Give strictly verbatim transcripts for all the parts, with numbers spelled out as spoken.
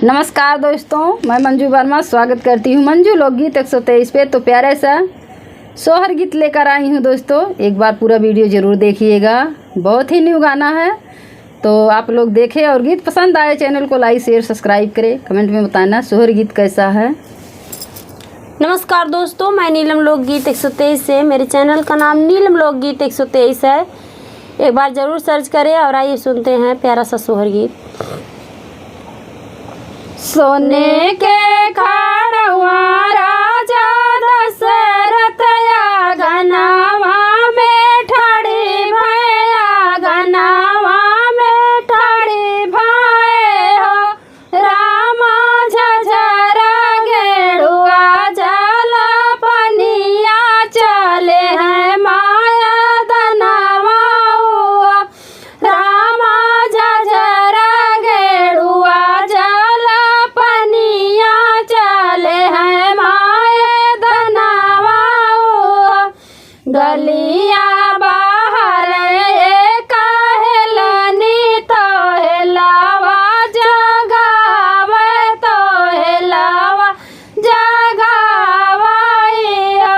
नमस्कार दोस्तों, मैं मंजू वर्मा स्वागत करती हूँ मंजू लोकगीत एक सौ तेईस पे। तो प्यारे सा सोहर गीत लेकर आई हूँ दोस्तों, एक बार पूरा वीडियो ज़रूर देखिएगा, बहुत ही न्यू गाना है। तो आप लोग देखें और गीत पसंद आए, चैनल को लाइक, शेयर, सब्सक्राइब करें, कमेंट में बताना सोहर गीत कैसा है। नमस्कार दोस्तों, मैं नीलम लोकगीत एक सौ तेईस से। मेरे चैनल का नाम नीलम लोकगीत एक सौ तेईस है, एक बार ज़रूर सर्च करें। और आइए सुनते हैं प्यारा सा सोहर गीत। सोने के खाड़वा राजा दशरथ आंगनवा में ठाड़ी भए, आंगनवा में ठाड़ी भए हो। रामा झझरा गेड़ुआ जल पनिया चले हैं माया दनवा हुआ। रामा झझरा गेड़ुआ जल पनिया चले हैं माए दनवा हुआ। गलिया बाहर एक हेलनी तो हेलावा जगावे तो हेलावा जगावाई हो।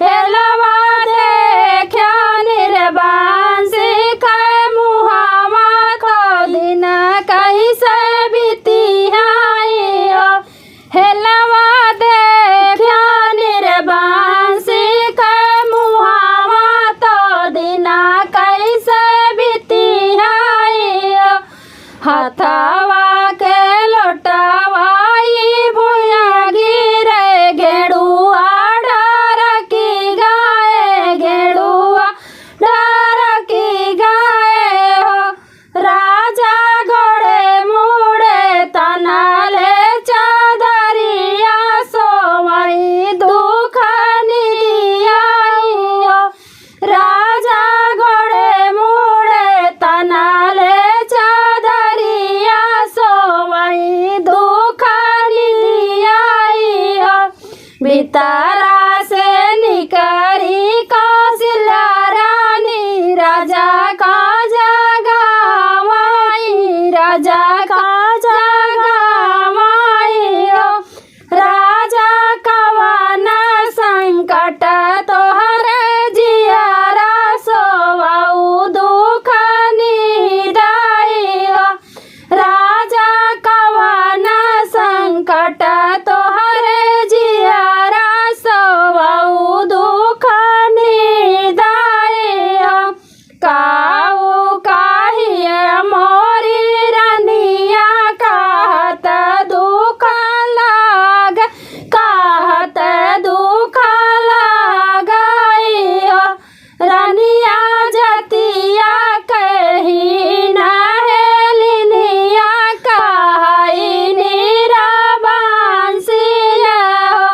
हेलवा देख्या निर्बांसी कै मुहावा को दिन कैसे बीतिहाई हो। हेलवा देख्या निर्बांसी कै मुहावा तो दिन कैसे बीतिहाई हो। हथवा के लोटवाई भुइया गिरे गेड़ुआ डरकी गाए, गेड़ुआ डरकी गाए हो। राजा गोड़े मुड़े तनाले चादरिया सोवई दुख निदिया हो। राजा गोड़े मुड़े तनाले चादरिया सोवई दुख निदिया हो। भीतरा से निकरी कौशल्या रानी राजा का जगावाई, राजा का जगावाई हो। राजा कवन संकट तोहरे जियरा सोवऊ दुख निदाई हो। राजा कवन संकट तोहरे जियरा सोवऊ दुख निदाई हो। काऊ काहिया मोरी रनिया कहत दुख लाग, कहत दुख लागई हो। रनिया जतिया कही ना हेलिनिया कहई नीरा बांसिया हो।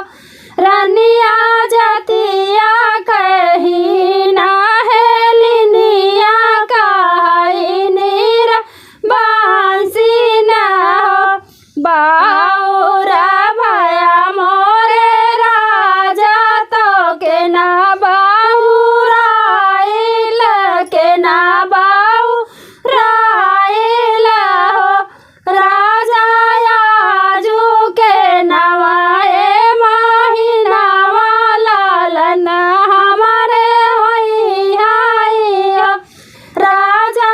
रनिया जतिया कही ना हेलिनिया कहई नीरा बांसिया हो। बाउरा भया मोरे राजा तो के ना बाउराइल के ना बाउराइल हो। राजा आजू के नवाए महीनावा लालन हमारे होई हाई हो। राजा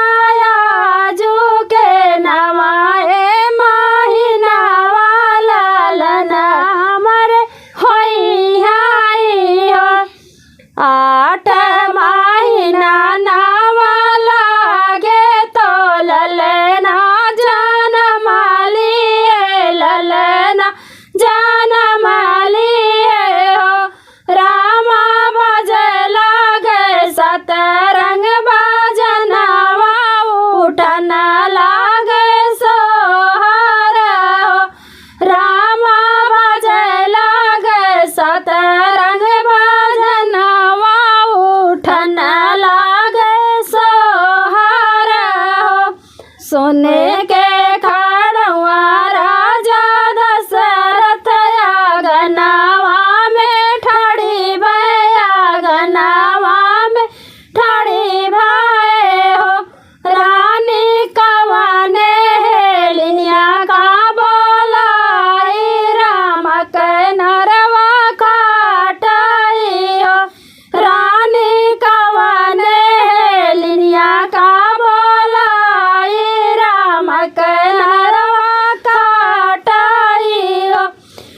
आजू के नवाए महीनावा लालन हमारे होई हाई हो। आठ महीना नावा लागे तो ललना जनम लिए, ललना जनम लिए हो। रामा बजे लागे सतरंग बाजनवा, उठन लागे सोहर हो। रामा बजे लागे सतरंग बाजनवा, उठन लागे सोहर हो। सोने के खाड़वा राजा दशरथ आंगनवा में ठाड़ी भए, आंगनवा में ठाड़ी भए हो। रानी कवने हेलिनिया का बोल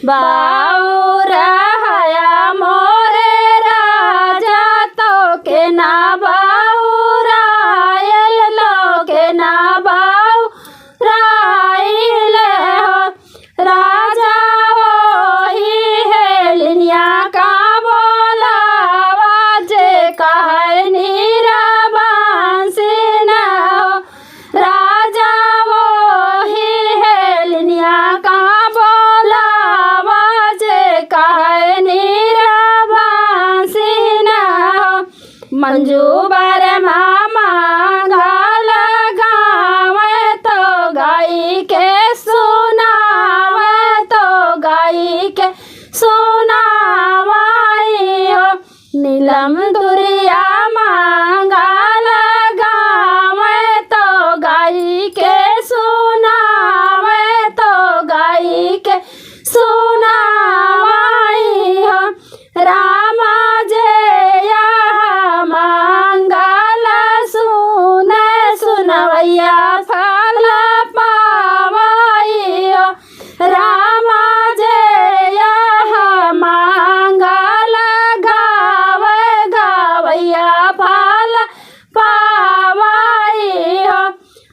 बाउर हया मोरे राजा, तोके ना बाउरायल, तोके ना बाउराइल हो। राजा ओही हेलिनिया का बोलावा, जे कहै नीरा बांसी न हो। राजा ओही हेलिनिया का बोलावा, जे कहै नीरा बांसी न हो। मंजू बरमा मांगल गावे, तो गाई के सुनावे, तो गाई के सुनावाई हो। नीलम दुरिया मांगल गावे, तो गाई के सुनावे, तो गाई के सुनावाई हो। रामा जे यह मांगल सुन, सुनवैया फल पावाई हो। रामा जे यह मांगल गावे, गावैया फल पावाई हो।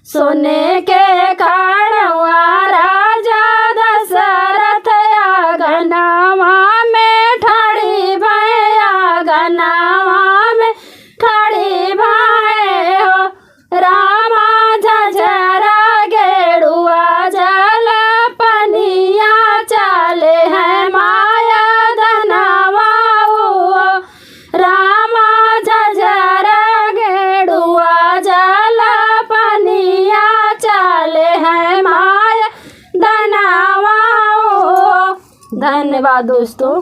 सोने के खड़वा राजा दशरथ आंगनवा में ठाढ़ी भए, आंगनवा में ठाढ़ी भए हो। रामा झझरा गेड़ुआ जल पनिया, चले हैं माया धनवा हो। रामा झझरा गेड़ुआ जल पनिया, चले हैं माया धनवा हो। धन्यवाद दोस्तों।